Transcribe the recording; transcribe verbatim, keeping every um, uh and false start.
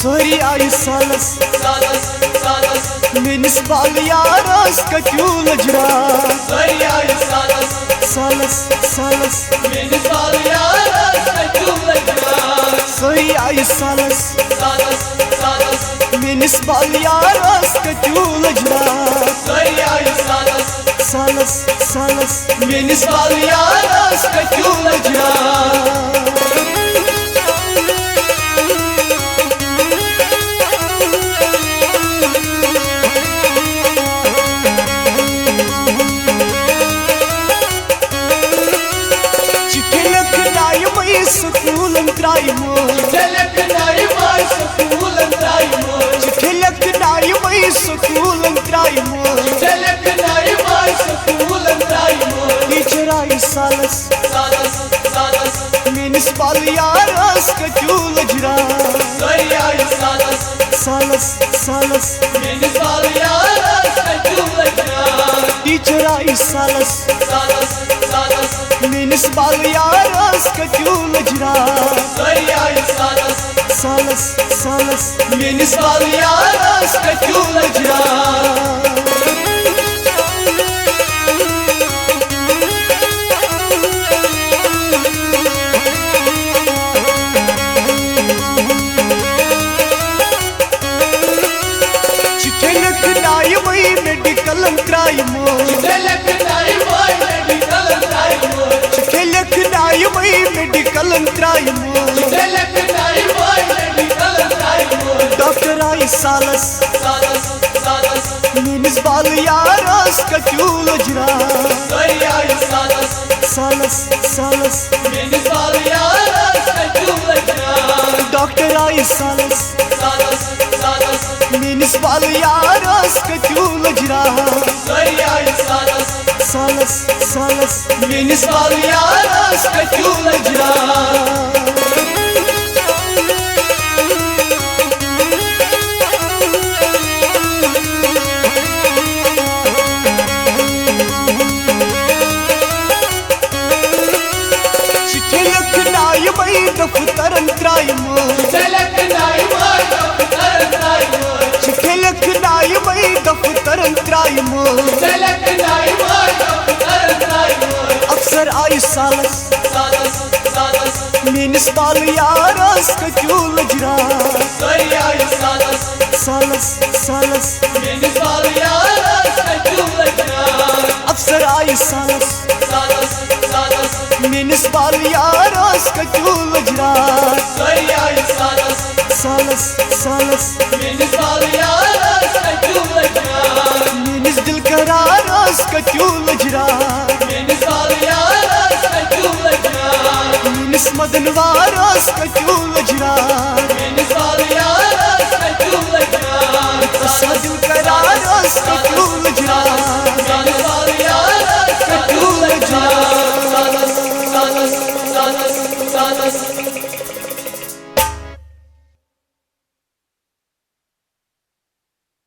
سٲری آیہِ سالس، سالس، سالس۔ میٲنِس بال یارس کتیوٗ لٔجرا۔ سٲری آیہِ سالس، سالس، سالس۔ میٲنِس بال یارس کتیوٗ لٔجرا۔ سٲری آیہِ سالس، سالس، سالس۔ میٲنِس بال یارس کتیوٗ لٔجرا۔ سٲری آیہِ سالس، سالس، سالس۔ میٲنِس بال یارس کتیوٗ لٔجرا۔ چِٹھِ لیکھنایہِ مے سکوٗلن ترٛایہِ مٲلۍ۔ چِٹھِ لیکھنایہِ مے سکوٗلن ترٛایہِ مٲلۍ۔ چِٹھِ لیکھنایہِ مے سکوٗلن ترٛایہِ مٲلۍ۔ چِٹھِ لیکھنایہِ مے سکوٗلن ترٛایہِ مٲلۍ۔ ٹیٖچر آیہِ سالس، سالس، سالس۔ میٲنِس بال یارس کتیوٗ لٔجرا۔ سٲری آیہِ سالس، سالس، سالس۔ میٲنِس بال یارس کتیوٗ لٔجرا۔ ٹیٖچر آیہِ سالس، سالس، سالس۔ میٲنِس بال یارس کتیوٗ لٔجرا۔ سٲری آیہِ سالس، سالس، سالس۔ میٲنِس بال یارس کتیوٗ لٔجرا۔ چِٹھِ لیکھنایہِ مے میڈیکلن ترٛایہِ مٲلۍ۔ چِٹھِ لیکھنایہِ مے میڈیکلن ترٛایہِ مٲلۍ۔ چِٹھِ لیکھنایہِ مے میڈیکلن ترٛایہِ مٲلۍ۔ چِٹھِ لیکھنایہِ مے میڈیکلن ترٛایہِ مٲلۍ۔ ڈاکٹر آیہِ سالس، سالس، سالس۔ میٲنِس بال یارس کتیوٗ لٔجرا۔ سٲری آیہِ سالس، سالس، سالس۔ میٲنِس بال یارس کتیوٗ لٔجرا۔ ڈاکٹر آیہِ سالس، سالس، سالس۔ میٲنِس بال یارس کتیوٗ لٔجرا۔ سٲری آیہِ سالس، سالس، سالس۔ میٲنِس بال یارس کتیوٗ لٔجرا۔ چِٹھِ لیکھنایہِ مے دفترن ترٛایہِ مٲلۍ۔ چِٹھِ لیکھنایہِ مے دفترن ترٛایہِ مٲلۍ۔ چِٹھِ لیکھنایہِ مے دفترن ترٛایہِ مٲلۍ۔ چِٹھِ لیکھنایہِ مے دفترن ترٛایہِ مٲلۍ۔ افسر آیہِ سالس، سالس، سالس۔ میٲنِس بال یارس کتیوٗ لٔجرا۔ سٲری آیہِ سالس، سالس، سالس۔ میٲنِس بال یارس کتیوٗ لٔجرا۔ افسر آیہِ سالس، سالس، سالس۔ میٲنِس بال یارس کتیوٗ لٔجرا۔ سٲری آیہِ سالس، سالس، سالس۔ میٲنِس بال یارس کتیوٗ لٔجرا۔ میٲنِس دِل قرارس کتیوٗ لٔجرا۔